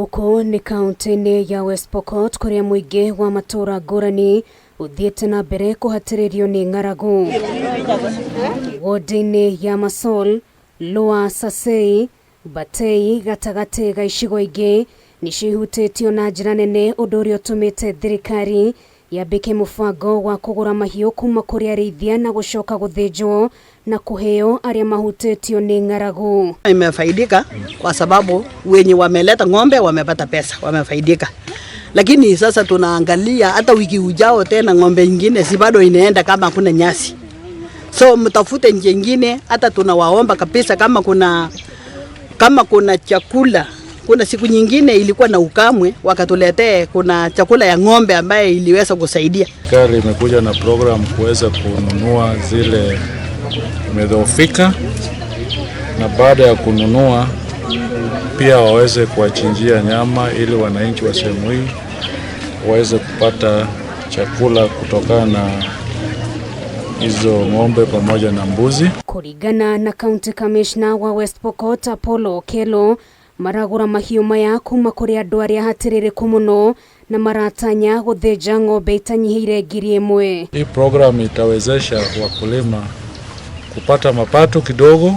Gũkũ nĩ kaunti-inĩ ya West Pokot kũrĩa mũingĩ wa matũũra ngũrani ũthiĩte na mbere kũhatĩrĩrio nĩ ng'aragu. Wodi-inĩ ya Masol, Lower Sasei, Batei gatagatĩ ga icigo ingĩ nĩcio ihutĩtio na njĩra nene ũndũ ũrĩa ũtũmĩte thirikari yambĩke mũbango wa kũgũra mahiũ kuma kũrĩ arĩithia na gũcoka gũthĩnjwo na kũheo arĩa mahutĩtio nĩ ng'aragu. Imefaidika kwa sababu wenye wameleta ng'ombe wamepata pesa, wamefaidika. Lakini sasa tunaangalia hata wiki ujao tena ng'ombe ingine si bado inaenda kama hakuna nyasi. So mtafute njia ingine, hata tunawaomba kabisa kama kuna chakula. Kuna siku nyingine ilikuwa na ukamwe, wakatuletee kuna chakula ya ng'ombe ambaye iliweza kusaidia. Serikali imekuja na program kuweza kununua zile imedhoofika, na baada ya kununua pia waweze kuwachinjia nyama ili wananchi wa sehemu hii waweze kupata chakula kutokana na hizo ng'ombe pamoja na mbuzi. Kũringana na County Commissioner wa West Pokot Apollo Okello, maragũra mahiũ maya kuma kũrĩ andũ arĩa hatĩrĩrĩku mũno na maratanya gũthĩnja ng'ombe itanyihĩire 1,000. Hii program itawezesha wakulima kupata mapato kidogo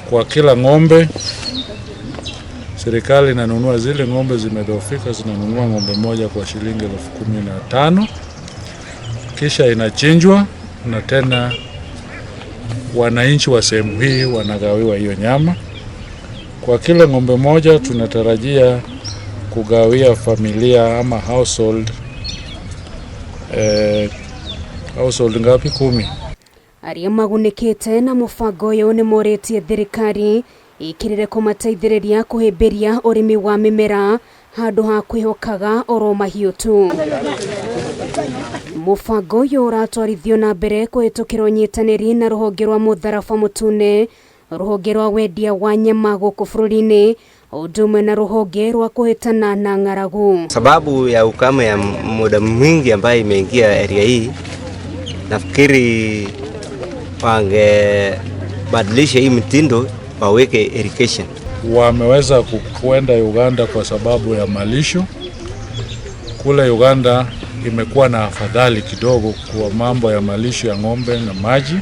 kwa kila ng'ombe. Serikali inanunua zile ng'ombe zimedhoofika, zinanunua ng'ombe moja kwa shilingi 15,000, kisha inachinjwa na tena wananchi wa sehemu hii wanagawiwa hiyo nyama. Kwa kila ng'ombe moja tunatarajia kugawia familia ama household ngapi? 10. Arĩa magunĩkĩte na mũbango ũyũ nĩ morĩtie thirikari ĩkĩrĩre kũmateithĩrĩria kũhĩmbĩria ũrĩmi wa mĩmera handũ ha kwĩhokaga oro mahiũ tu. Mũbango ũyũ ũratwarithio na mbere kũhĩtũkĩra ũnyitanĩri na rũhonge rwa mũtharaba mũtune, rũhonge rwa wendia wa nyama gũkũ bũrũri-inĩ, o ũndũ ũmwe na rũhonge rwa kũhĩtana na ng'aragu. Sababu ya ukame ya muda mwingi ambayo imeingia area hii, nafikiri wangebadilisha hii mtindo waweke irrigation. Wameweza kwenda Uganda kwa sababu ya malisho. Kule Uganda imekuwa na afadhali kidogo kwa mambo ya malisho ya ng'ombe na maji,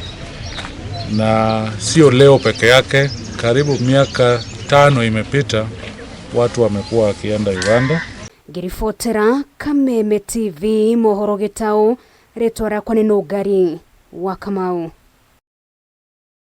na sio leo peke yake, karibu miaka 5 imepita, watu wamekuwa wakienda Uganda. Ngĩribotera Kameme TV mohoro gĩtaũ, rĩtwa rĩakwa nĩ Nũngari wa Kamau.